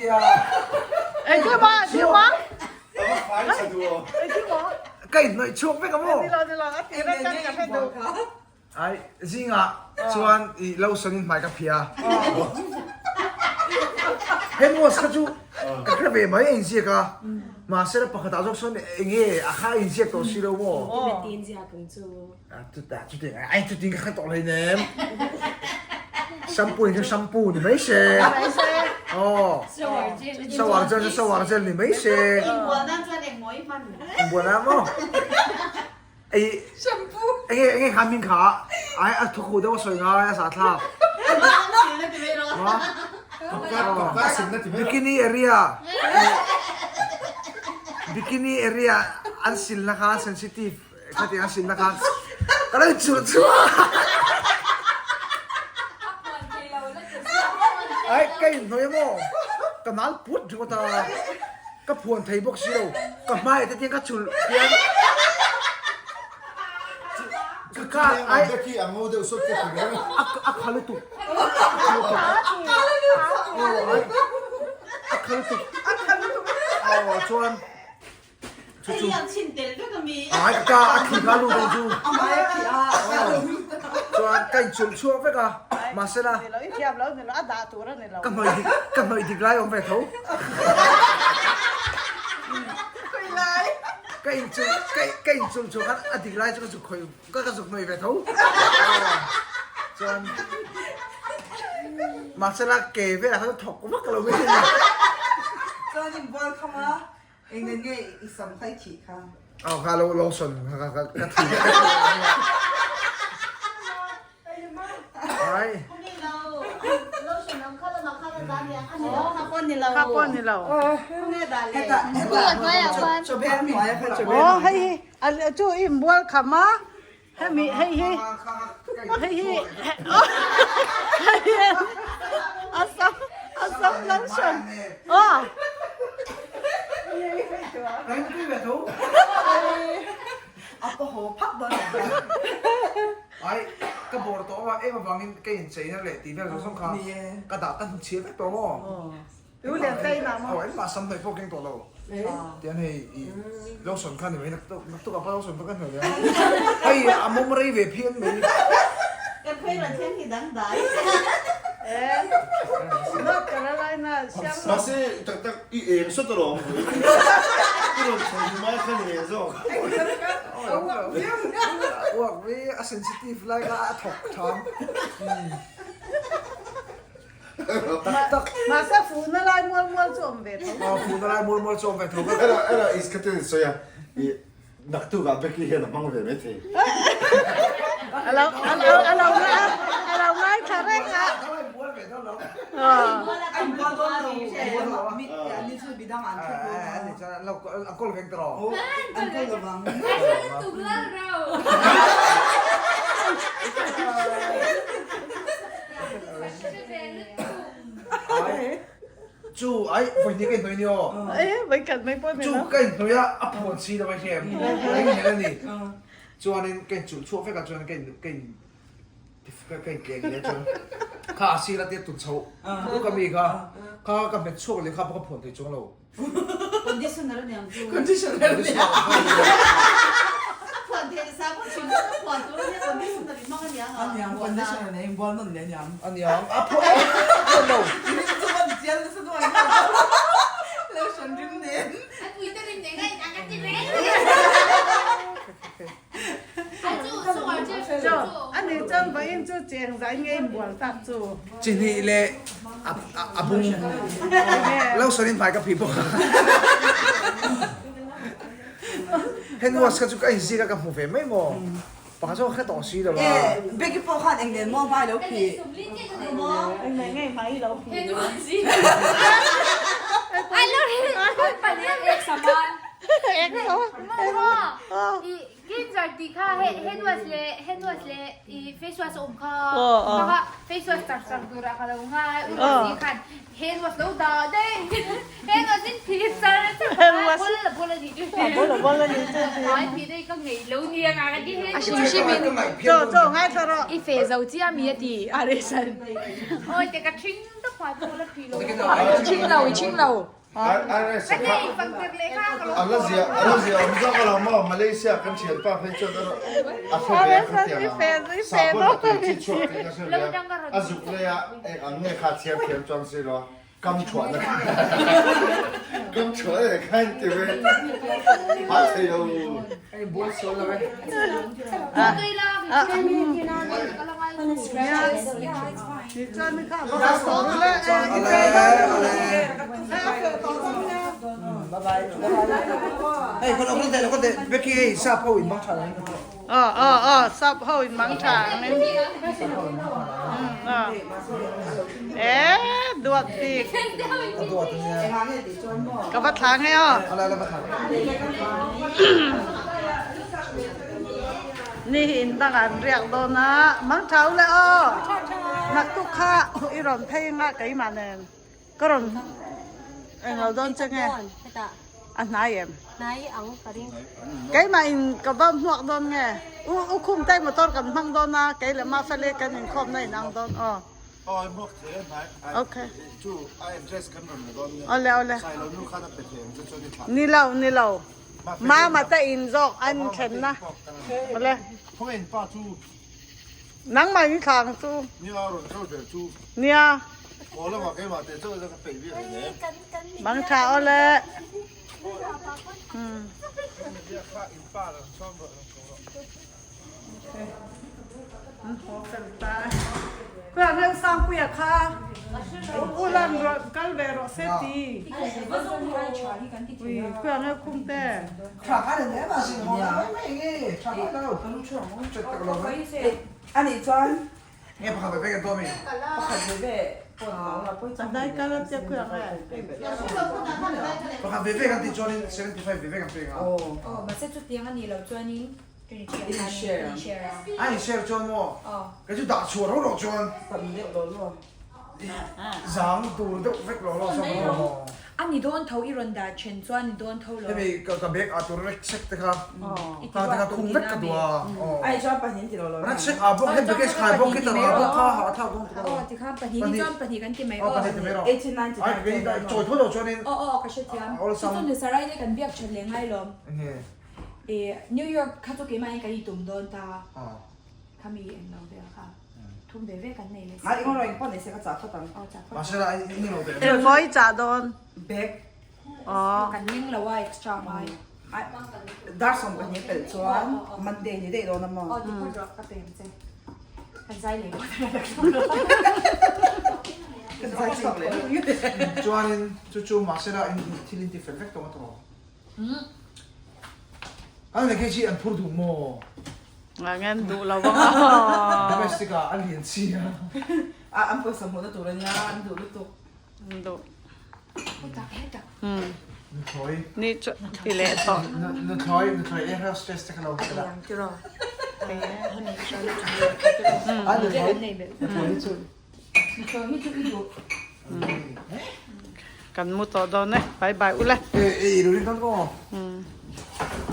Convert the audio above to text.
tia. Engtin maw? Engtin maw? Ka inhnawih chhuak vek a maw? Nilo nilo a tir atang ka hre duh. Ai zingah chuan i lotion in hmai ka phia. Hand wash kha chu ka hre ve mai a inziak a, mahse la pakhatah zawk sawn enge a kha a inziak tawh si lo maw? Chutah chutin ai chutin ka kha tawh hleinem. Shampoo in chu shampoo ni mai se. Aw. Shower gel chu shower gel ni mai se. Inbual nan chuan eng maw i hman? Inbual nan maw? Ei shampoo. Enge enge kha min kha ai a thukhu deuh a sawi ngai a sa thlak. Bikini area. Bikini area an silna kha sensitive. Khatiang a sinna khan ka lo chulh chhuah a. Ai ka inhnawih a maw? Ka nal put ringawt a, ka phuan thei bawk si lo, ka hmaiah te tiang ka chulh hian ka ka ai a kha lutuk a kha lutuk aw chuan Chu chu. Ai ka a thi kha lu deuh chu. Chuan ka inchulh chhuak vek a, mahsela ka hnawih dik ka hnawih dik lai awm ve tho. Ka inchulh ka ka inchulh chhuak khan a dik lai chu ka zuk khawih ka ka zuk hnawih ve tho. Chuan mahsela ke velah khan thawk vak lo mai. Chuan inbual kham a. Eng nge i sam kha i thih kha? Aw kha lo lotion kha kha ka ka thih Ai. Kha pawh ni lo. Aw hei hi chu i inbual kham a hemi hei hi hei hi hei hi a sam a sam lotion aw. Ai ka bawr tawh a em avangin ka incheina leh tih vel zawng zawng kha ka dah ta hnuchhiah vek tawh maw. Tu lian ta inah maw? Aw engmah sam hnaih pawh keng tawh lo. Tian hei i lotion kha ni mai naktuk naktuk ah pawh lotion pawh ka hnaih a. Hei a mawm rei ve phian mai. Kan phei rawn thleng hi dangdai. Eh North Carolina siam lo. Mahse tak tak i eng sawt alawm vui. I rawn chho hnu mai kha ni ve zawk. Uak vi a sensitive lai kha a thawk tham. Mahse fuhna lai mual mual chu awm ve tho. Aw fuhna lai mual mual chu awm ve tho. Ela ela is ka ten sawi a i naktuk ah Becky hian a hmang ve mai thei. Alo alo alo alo ngaithla reng a. Chu ai vawi hnih ka inhnawih ni aw. E vawi khat mai pawh ni lo. Chu ka inhnawih a a phuan si lo a hriam a inhel a ni. Chuanin ka inchulh chhuak vek a chuan ka in ka in ka intleng leh chuan kha a sir a tia tun chho ruk a mi kha kha ka hmet chhuak leh kha pawh ka phuan thei chuang lo. Conditioner a niang chu. Conditioner a niang. A phuan theih sa pawh chhim chuan a phuan tur a nia conditioner i hmang a niang a. A niang conditioner nen inbual nawn leh a niang. A niang a phuan a phuan lo. Rim chu an chial nasa duai a. Lotion rim nen. A pui te rim nen a in ang a ti reng. A chu chu ar che chu. A ni chuan vawiin chu cheng zai nge inbual tak chu. Chi hnih leh a bung lo sawn in hmai ka phih bawk a. Hand wash kha chu ka inzik a ka hmu ve mai maw. Pakhat chu ka hre tawh si lo a. E Becky pawh khan eng nen maw hmai lo phih. Eng nen nge hmai lo phih. Hand wash hi. Ai lo ek saman. Ek saman. Maw. Cleanser tih kha hand wash leh hand wash leh i face wash a awm kha kha kha face wash char char turah ka lo ngai u Rosie khan hand wash lo dah daih hand wash in phih char char ka ngai ball a ball a nih chu ball a ball a nih chu ai phih daih ka ngei lo nia nga ka ti hand A hrim hrim in chaw chaw ngai thla rawh i fe zo chiah mi a ti a reason oi te ka thing tawp. Ching lo i ching lo. A la zia a la zia awm zawk alawm maw Malaysia kan thianpa phei chuan a a hre ve a khatiang ang sahbawn a tui chi chhuak tih ka hre ve a a zuk lei a eng ang nge kha chhiar thiam chuang si lo kam chhuahna kam chhuah e kha in ti ve a thei lo. Ờ ờ ờ sap ho in mang tha ang in. E duat bik. Ka va thla nge aw. Ni hi in dangah an riak dawn a, mang tha u le aw. Naktuk kha i rawn phei anga keimah nen ka rawn englo dawn che nge a hnai em? Keimah in ka va hmuak dawn nge? U u khum te motor kan hmang dawn a, kei leh Mafeli kan inkhawmna in ang dawn aw. Aw hmuak thei a hnai Okay. Chu a address kan rawn la dawn nia. Awle awle. Sailo nu khan a pe thei ang che chuan i thlah. Ni lo ni lo. Mama te in zawk an thlen na. Awle. Khawnge in pa chu. Nangmah in thlah ang chu. Nia rawn chho ber chu. Nia. Aw lamah keimah teh chauh ka peih viau hle. Mang tha awle. Nia kha in pa rawn chhuak rawh rawn ko rawh. An haw fel ta e. Khuiah hian Sangpuia kha u lan rawh kal ve rawh se ti. Ui khuiah nge khum te. A hnai kal a tia khuiah nge. A in share chuan maw? Kei chu dah chhuah rauh rauh chuan zang tur deuh vek lo lo sawn maw? A ni dawn tho i rawn dah then chuan ni dawn tho lo. Hemi ka bag ah tur vek check te kha ta te kha khum vek ka duh a. Rak check ah bawk he baggage khai bawk khi tar ah bawk kha ha thlak dawn tur a. Aw tikhan pahnih ni chuan pahnih kan ti mai aw. Pahnih ti mai rawh. Ai kei chawi tho lo chuanin. Aw aw ka hrethiam. Chu chu ni sarai te kan biak that leh ngai lawm. Enge? E New York kha chu keimah hian kan intum dawn ta khami eng lo vel kha thum ve ve kan nei leh si. Ai eng rawng pawh nei se ka chah phawt ang. Aw chah phawt. Mahse la i ni lo ve. Eng maw i chah dawn? Bag. Aw. Kan leng lo a extra ngai. Ai dar 12 pelh chuan Monday ni daih dawn a maw? Aw ti phawt rawh ka pem che. Kan zai leh dawn. Kan zai chhuak leh. Chuanin chu chu mahse la in thil in ti fel vek tawh a tawh. An leh chi an phur duh maw? Nga ngen duh lo ang a. Domestic ah an lian chi a. A an pawisa hmuhna tur ania an duh lutuk. An duh. Hetak hetak. Nuthlawi. Ni chu ti leh tawh. Nuthlawi nuthlawi air hostess te kha lo hre la. Tiraw. A nuthlawi nuthlawi chu. Nuthlawi hi chu i duh. Kan mu tawh dawn e. Bye bye ule. E e i ru rin dawn maw?